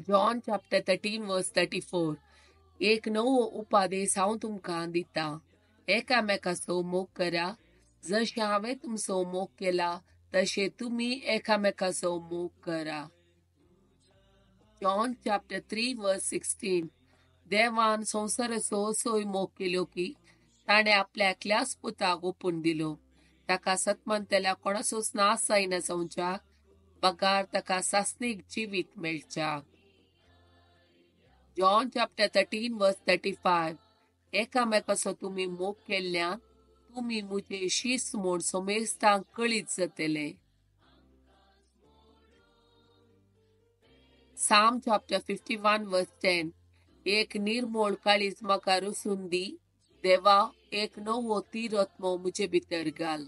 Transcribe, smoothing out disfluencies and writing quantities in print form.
John chapter 13 verse 34. एक नवो उपादेश हांव तुमकां दिता, एकामेकाचो मोग करा, जशें हांवें तुमचो मोग केला तशें तुमी एकामेकाचो मोग करा. John chapter 3 verse 16. देवान संवसाराचो असोय मोग केलो की ताणें आपल्या एकल्याच पुताक ओपून दिलो, ताका सतमंतल्या कोणाचोच नाश जायना जावच्याक, बगार ताका सासणीक जिवीत मेळच्याक. John chapter 13 verse 35. एकामेकाचो तुमी मोग केल्ल्यान तुमी म्हजे शीस म्हूण समेस्तांक कळीत जातले. Psalm chapter 51 verse 10. एक निर्मोळ काळीज म्हाका रसून दी देवा, एक नवो तिरत्मो म्हजे भितर घाल.